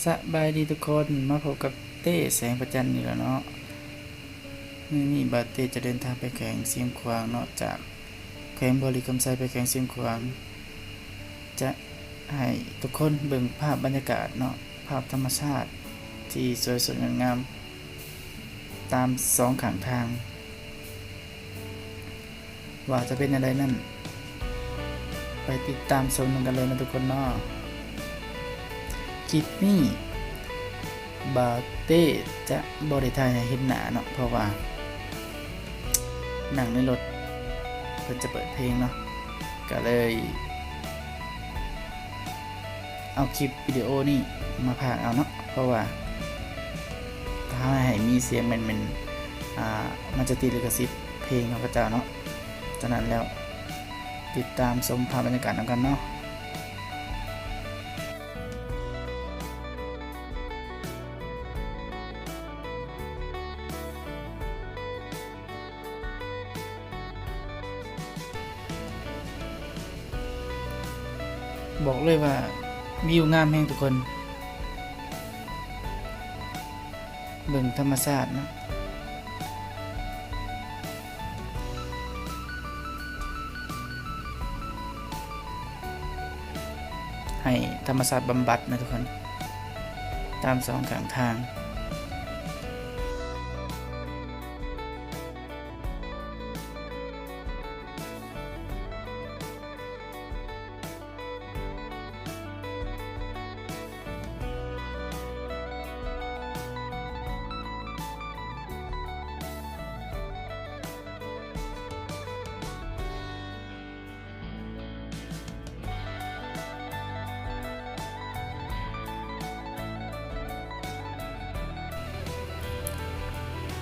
ສະບາຍດີທຸກຄົນ, ມາພົບກັບເຕ້ແສງພະຈັນອີກແລ້ວເນາະ. ມື້ນີ້ບ່າວເຕ້ຈະເດີນທາງໄປແຂວງຊຽງຂວາງເນາະ, ຈາກແຂວງບໍລິຄຳໄຊໄປແຂວງຊຽງຂວາງ. ຈະໃຫ້ທຸກຄົນເບິ່ງພາບບັນຍາກາດເນາະ, ພາບທຳມະຊາດທີ່ສວຍສົດງົດງາມຕາມສອງຂ້າງທາງ. ວ່າຈະເປັນແນວໃດນັ້ນ, ໄປຕິດຕາມຊົມນຳກັນເລີຍນະທຸກຄົນເນາະ. ຄລິບນີ້ບ່າວເຕ້ຈະບໍ່ໄດ້ຖ່າຍໃຫ້ເຫັນໜ້າເນາະ, ເພາະວ່ານັ່ງໃນລົດ ເພິ່ນຈະເປີດເພງເນາະ, ກະເລີຍ ເອົາຄລິບວິດີໂອນີ້ມາພາກເອົາເນາະ, ເພາະວ່າຖ້າເຮົາໃຫ້ມີສຽງແມ່ນ ແມ່ນ ອ່າ ມັນຈະຕິດລິຂະສິດເພງຂອງເຂົາເຈົ້າເນາະ. ສະນັ້ນແລ້ວ ຕິດຕາມຊົມພາບບັນຍາກາດນຳກັນເນາະ. ບອກເລີຍວ່າວິວງາມແຮງທຸກຄົນ, ເບິ່ງທຳມະຊາດເນາະ, ໃຫ້ທຳມະຊາດບຳບັດນະທຸກຄົນ, ຕາມສອງຂ້າງທາງ.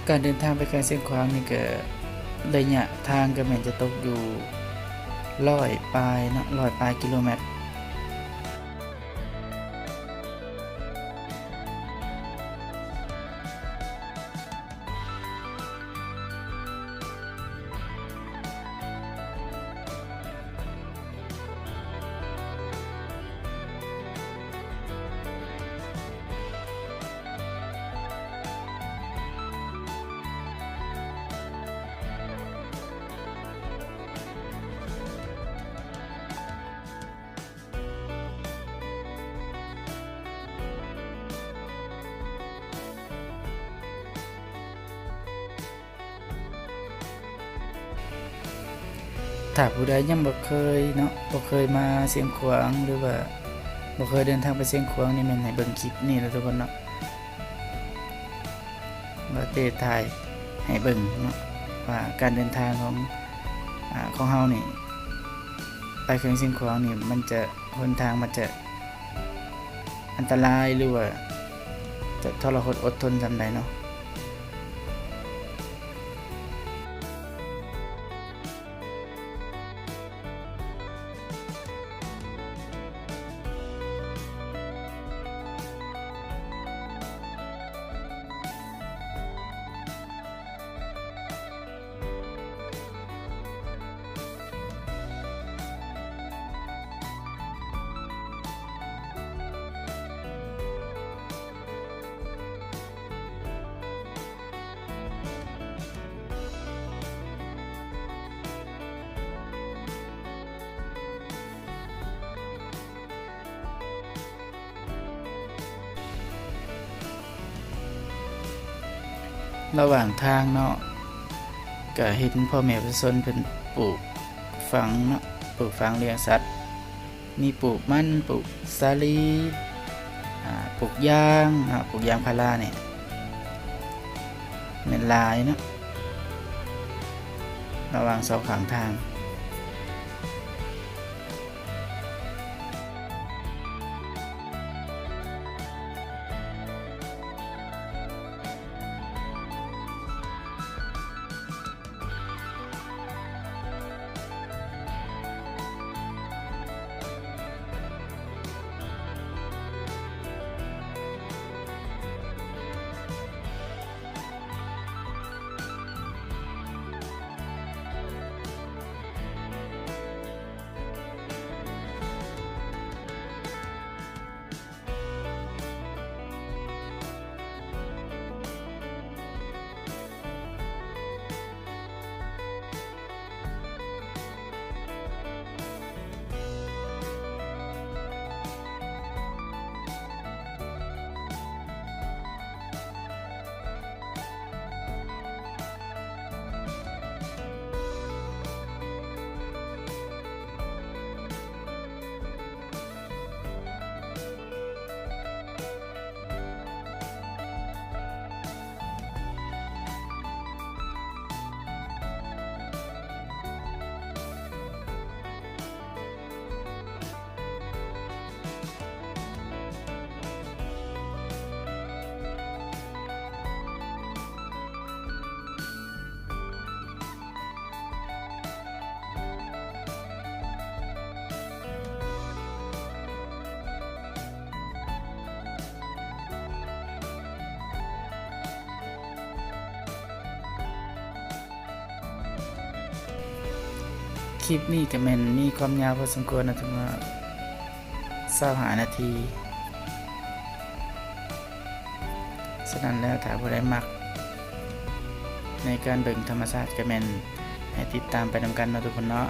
ການເດີນທາງໄປແຂວງຊຽງຂວາງນີ້ກະ ໄລຍະທາງກະແມ່ນຈະຕົກຢູ່ຮ້ອຍປາຍເນາະ, ຮ້ອຍປາຍກິໂລແມັດ. ຖ້າຜູ້ໃດຍັງບໍ່ເຄີຍເນາະ, ບໍ່ເຄີຍມາຊຽງຂວາງ ຫຼືວ່າບໍ່ເຄີຍເດີນທາງໄປຊຽງຂວາງນີ້, ແມ່ນໃຫ້ເບິ່ງຄລິບນີ້ແຫຼະທຸກຄົນເນາະ. ບ່າວເຕ້ຖ່າຍໃຫ້ເບິ່ງເນາະ ວ່າການເດີນທາງຂອງ ອາ ຂອງເຮົານີ້ ໄປແຂວງຊຽງຂວາງນີ້ ມັນຈະ ຫົນທາງມັນຈະອັນຕະລາຍ ຫຼືວ່າຈະທໍລະຫົດອົດທົນສ່ຳໃດເນາະ. ລະຫວ່າງທາງເນາະ ກະເຫັນພໍ່ແມ່ປະຊາຊົນເພິ່ນປູກຝັງເນາະ, ປູກຝັງລ້ຽງສັດ, ມີປູກມັນ, ປູກສາລີ, ອາ, ປູກຢາງເນາະ, ປູກຢາງພາລານີ້ແມ່ນຫຼາຍເນາະ ລະຫວ່າງສອງຂ້າງທາງ. ເ ຄລິບນີ້ກະແມ່ນມີຄວາມຍາວພໍສົມຄວນເນາະ ເຖິງວ່າຊາວຫ້ານາທີ. ສະນັ້ນແລ້ວ ຖ້າຜູ້ໃດມັກໃນການເບິ່ງທຳມະຊາດ ກະແມ່ນໃຫ້ຕິດຕາມໄປນຳກັນເນາະທຸກຄົນເນາະ.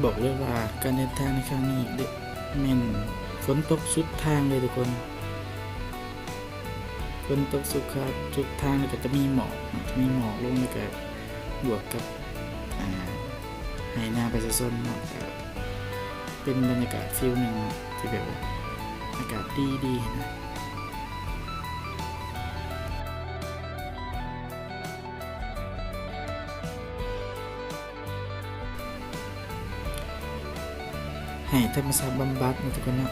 ບອກເລີຍວ່າການເດີນທາງໃນຄັ້ງນີ້ແມ່ນຝົນຕົກສຸດທາງເລີຍທຸກຄົນ. ຝົນຕົກສຸດຂາ ສຸດທາງ ແລ້ວກະຈະມີໝອກເນາະ ຈະມີໝອກລົງ ແລ້ວກະບວກກັບ ອ່າ ໄຮ່ນາປະຊາຊົນເນາະ ກະເປັນບັນຍາກາດຟີວໜຶ່ງເນາະ ທີ່ແບບວ່າອາກາດດີໆຫັ້ນນະ. ໃຫ້ທຳມະຊາດບຳບັດເນາະທຸກຄົນເນາະ.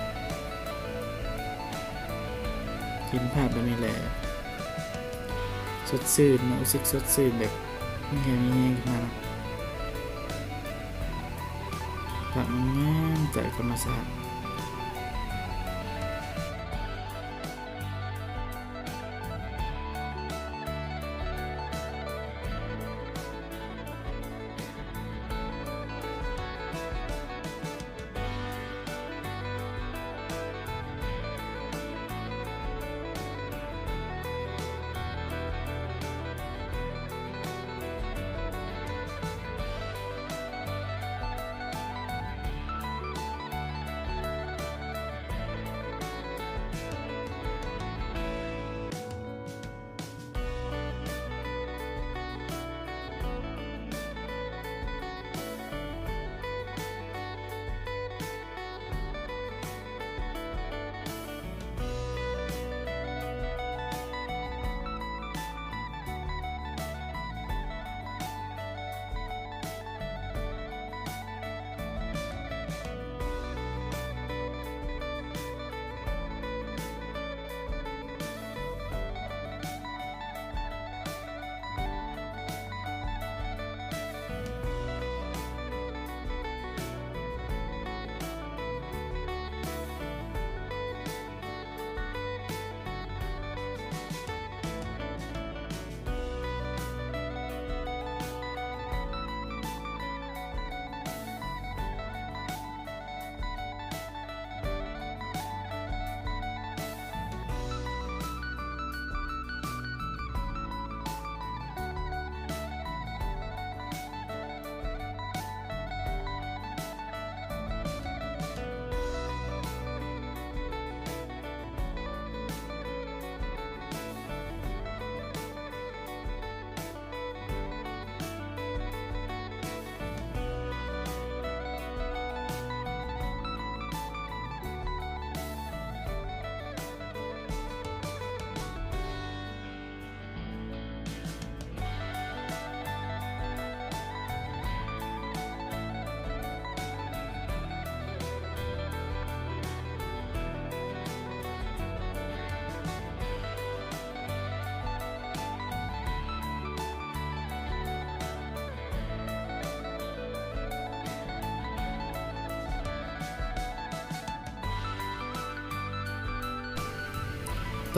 ເຫັນພາບແບບນີ້ແລ້ວສົດຊື່ນເນາະ ຮູ້ສຶກສົດຊື່ນ ແບບມີແຮງມີແຮງຂຶ້ນມາເນາະ. ພາບງາມໆ ຈາກທຳມະຊາດ.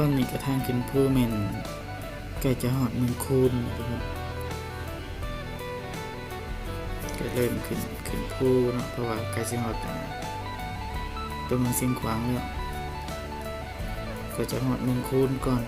ຕອນນີ້ກະທາງຂຶ້ນພູແມ່ນໃກ້ຈະຮອດເມືອງຄູນແລ້ວທຸກຄົນ ກະເລີ່ມຂຶ້ນ ຂຶ້ນພູເນາະ ເພາະວ່າໃກ້ຊິຮອດຕົວເມືອງຊຽງຂວາງແລ້ວ ກະຈະຮອດເມືອງຄູນກ່ອນ.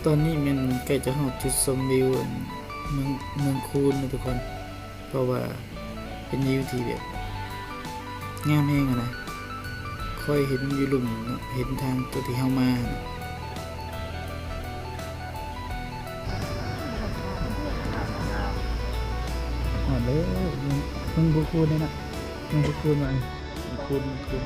ຕອນນີ້ແມ່ນໃກ້ຈະຮອດຈຸດຊົມວິວ ອັນ ເມືອງ ເມືອງຄູນແລ້ວທຸກຄົນ ເພາະວ່າເປັນວິວທີ່ແບບງາມແຮງຫັ້ນນະ. ຄ່ອຍເຫັນຢູ່ລຸ່ມເນາະ ເຫັນທາງຕົວທີ່ເຮົາມາຫັ້ນນະ. ຮອດແລ້ວ ເມືອງ ເມືອງພູຄູນນີ້ນະ ເມືອງພູຄູນວ່າ ເມືອງຄູນ ເມືອງຄູນ.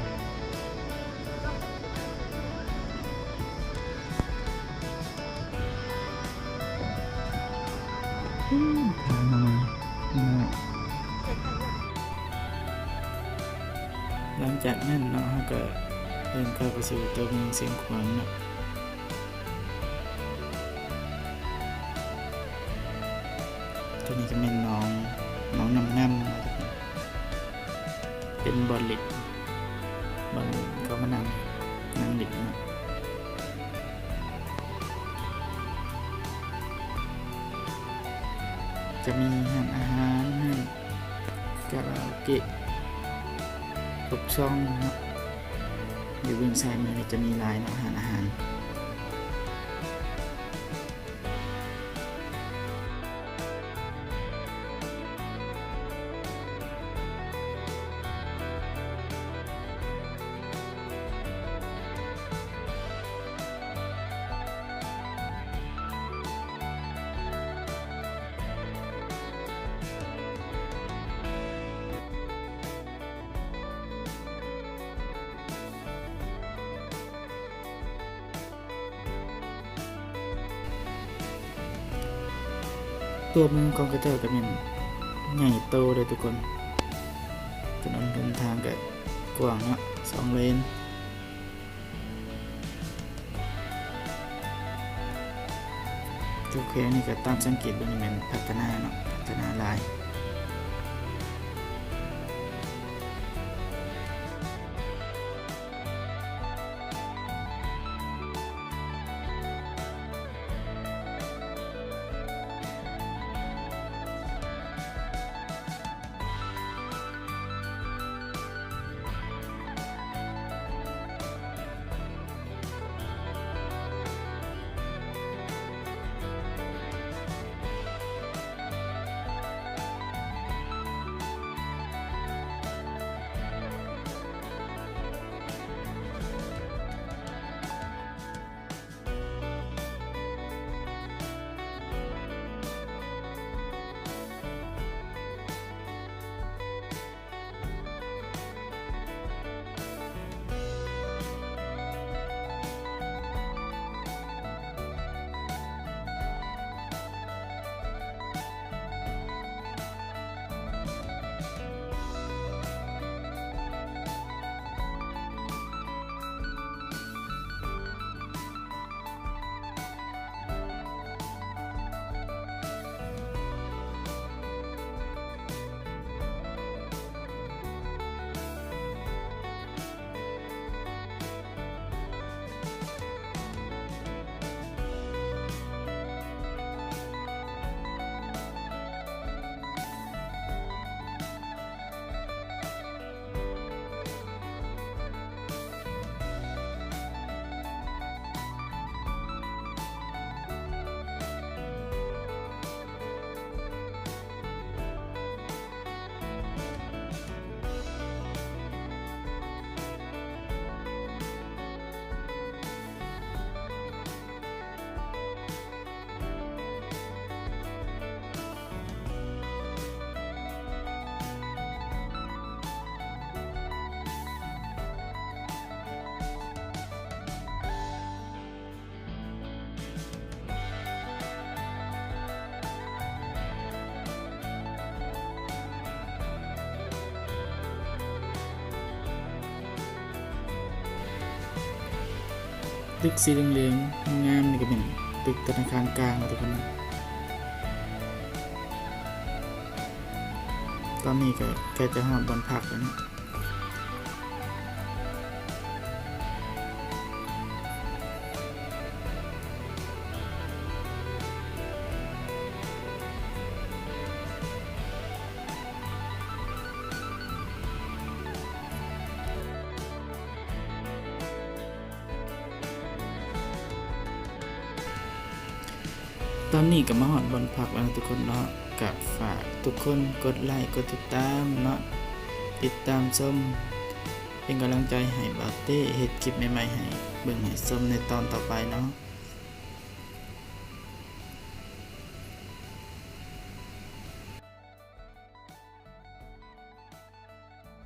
ທາງເຮົາມາ ນີ້ເນາະ. ຫຼັງຈາກນັ້ນເນາະ ເຮົາກໍເລີ່ມເຂົ້າໄປສູ່ຕົວເມືອງຊຽງຂວາງເນາະ. ຕົວນີ້ກໍແມ່ນໜອງ ໜອງນ້ຳງາມເນາະ. ເປັນບ່ອນຫຼິ້ນ ບ່ອນເຂົ້າມານັ່ງ ນັ່ງຫຼິ້ນເນາະ. ຈະມີຮ້ານອາຫານ ຮ້ານກາຣາໂອເກະ ຄົບຊ່ອງເນາະ. ຢູ່ເບື້ອງຊ້າຍມືນີ້ຈະມີຫຼາຍເນາະ ຮ້ານອາຫານ. ຕົວເມືອງຂອງເຂົາເຈົ້າກໍແມ່ນໃຫຍ່ໂຕເດ້ທຸກຄົນ. ຖະໜົນຫົນທາງກໍກວ້າງເນາະ ສອງເລນ. ຕົວແຂວງນີ້ກໍຕາມສັງເກດເບິ່ງນີ້ແມ່ນພັດທະນາເນາະ ພັດທະນາຫຼາຍ. ຕຶກສີເຫຼືອງໆງາມໆນີ້ກໍແມ່ນຕຶກທະນາຄານກາງເນາະທຸກຄົນເນາະ. ຕອນນີ້ກໍໃກ້ຈະຮອດບ່ອນພັກແລ້ວເນາະ. ເ ຕອນນີ້ກໍມາຮອດບ່ອນພັກແລ້ວເນາະທຸກຄົນເນາະ ກໍຝາກທຸກຄົນກົດໄລກົດຕິດຕາມເນາະ ຕິດຕາມຊົມ ເປັນກຳລັງໃຈໃຫ້ບ່າວເຕ້ເຮັດຄລິບໃໝ່ໆໃຫ້ເບິ່ງໃຫ້ຊົມໃນຕອນຕໍ່ໄປເນາະ.